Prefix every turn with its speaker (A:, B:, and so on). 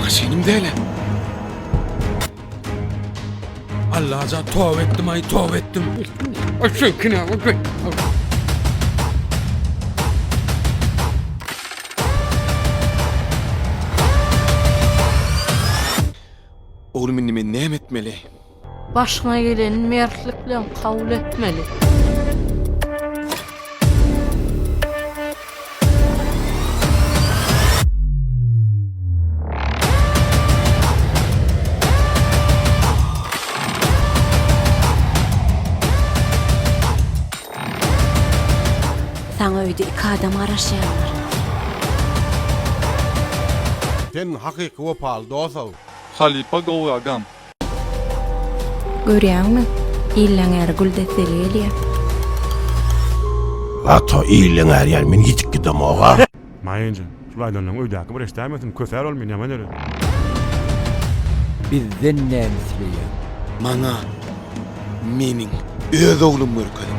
A: Maşynym däl-ä.
B: Allajan toba etdim aý toba etdim.
A: Oglum indi men näme etmeli?
C: Başyňa geleni mertlik bilen kabul etmeli.
D: Saňa öýde iki adam garaşýandyr.
E: Sen hakyky wepaly dos-ow.
F: Halypa gowy agam.
D: Görýäňmi, illeň äri gül desseli gelýär.
G: Zato illeň äri ýaly men ýitip gidemog-a.
H: Maýa enje, şul aýdanlaryňy öýdäki bir eşdäýmesin, kösär ol meni ýaman ýere.
I: Bizden näme isleýäň?
A: Maňa meniň öz oglumy görkeziň.